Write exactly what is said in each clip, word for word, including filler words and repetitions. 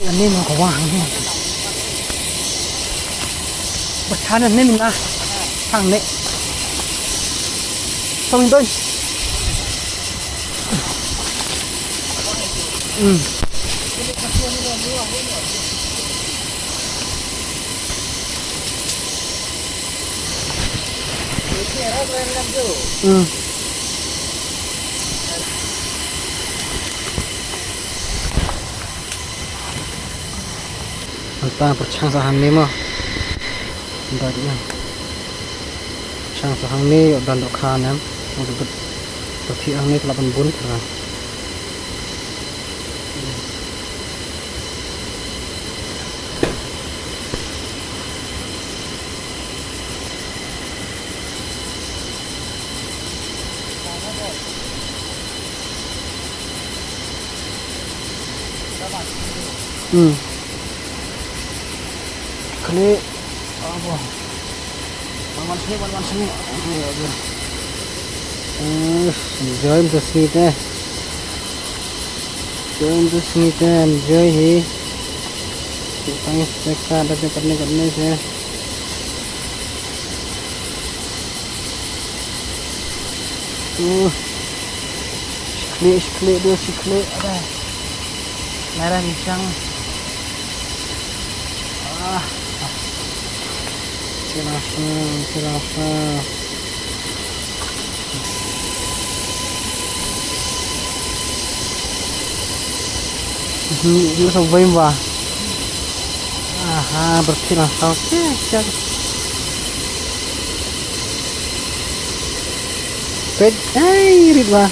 Ani ma ka wang ni. Ba chan ani ma na. Thang ni. Song doi. Hmm. Hmm. Nangta pyrshang sa hangne mo. Nda di na. Pyrshang sa hangne, ïoh dan dohkha ne em. Ïoh dei pyrthie hangne ka la ban bun pyrshang. Hmm. Klik. Apa? Wan, wan sini, wan, wan sini. Aduh, aduh. Eh, enjoy tu sini teh. Enjoy tu sini teh, enjoy hi. Kita ni check out, ada kat ni, kat ni teh. Uh. Shi khlieh, shi khlieh, duh, shi khlieh. Ada. Merah bishang. Ah. Cilaka, cilaka. Hm, ïa ka wei ba. Aha, berphi lah kau. Cek, cek. Peit, ai, rit ba.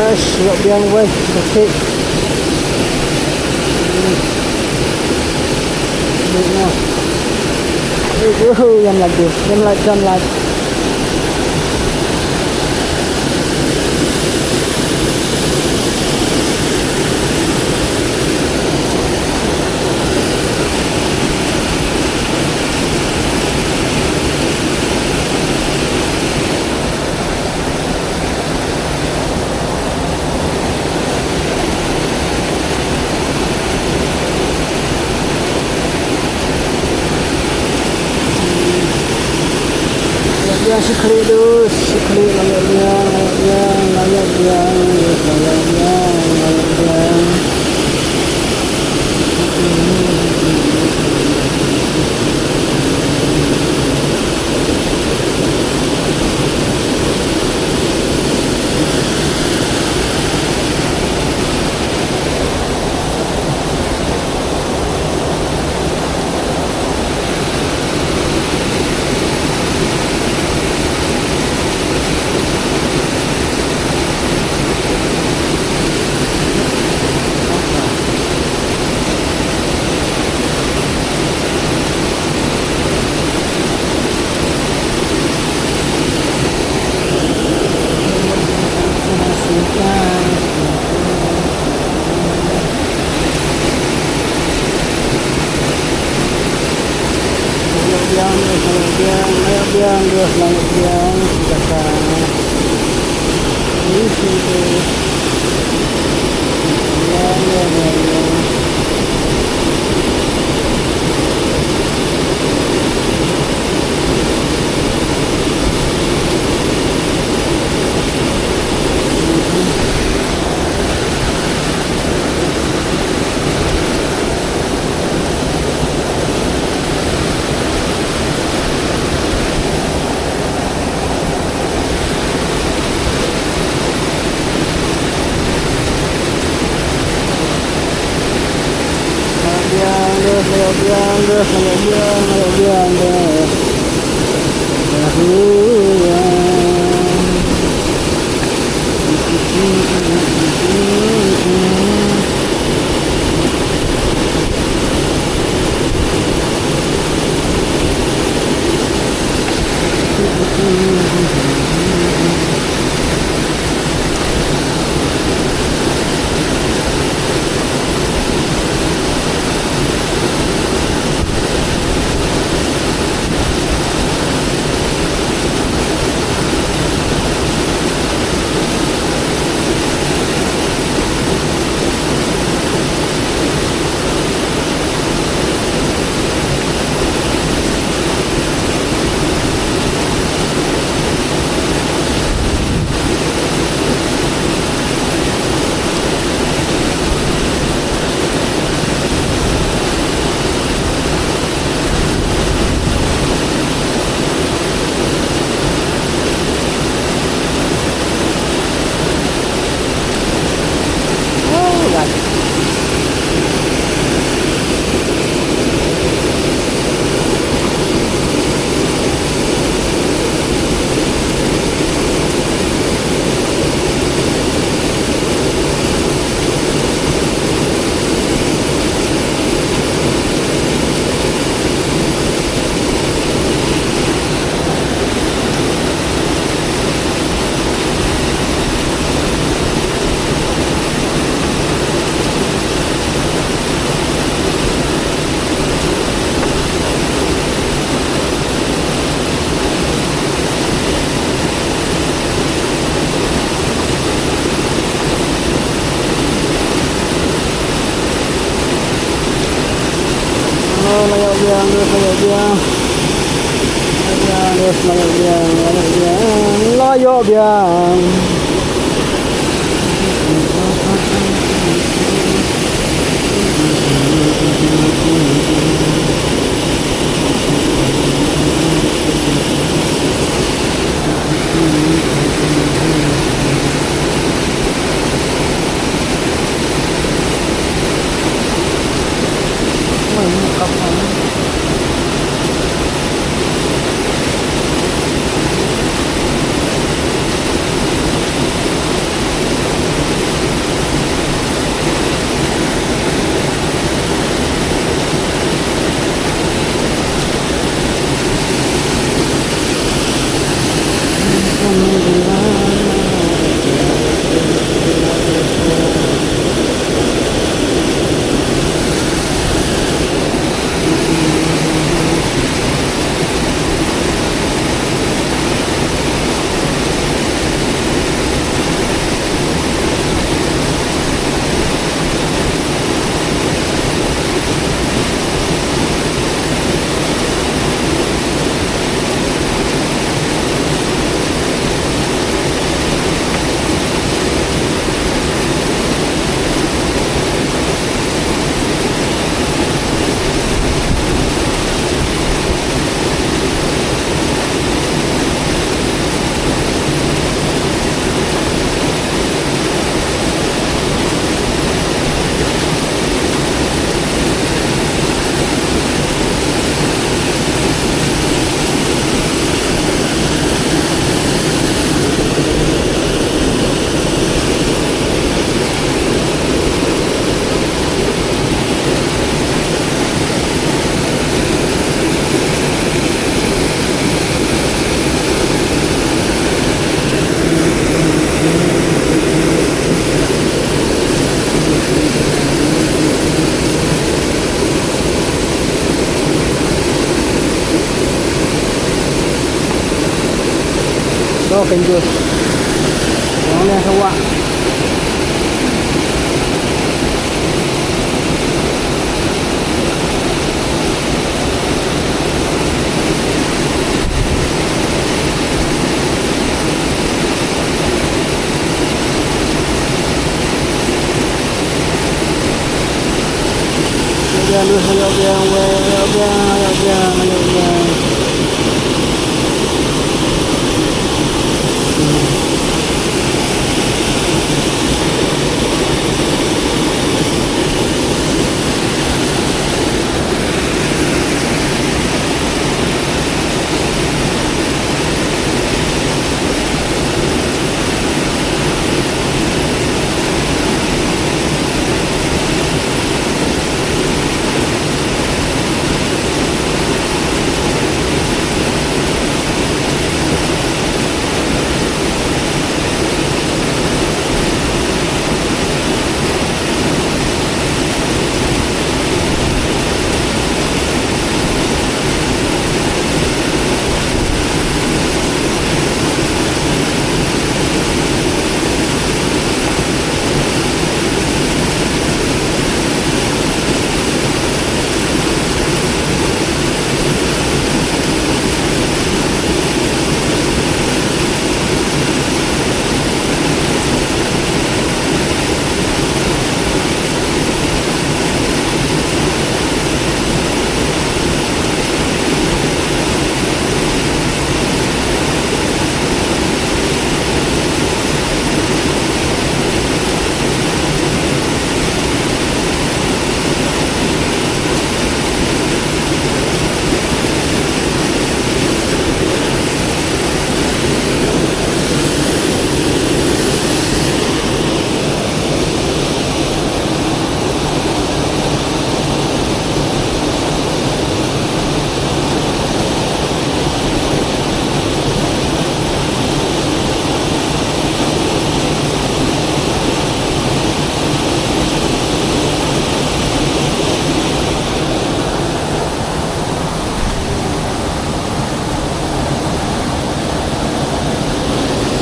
Ash, ïoh biang wei, sakit. Wei, wei, yan lagi, yan lagi, yan lagi. Ïa, shi khlieh duh, shi khlieh, nga ïoh biang, nga ïoh biang, nga ïoh biang, nga ïoh biang, nga ïoh biang. La ïoh biang, la ïoh biang, la ïoh biang. To, kan jus. Yang ni sawak.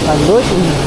Ka luid.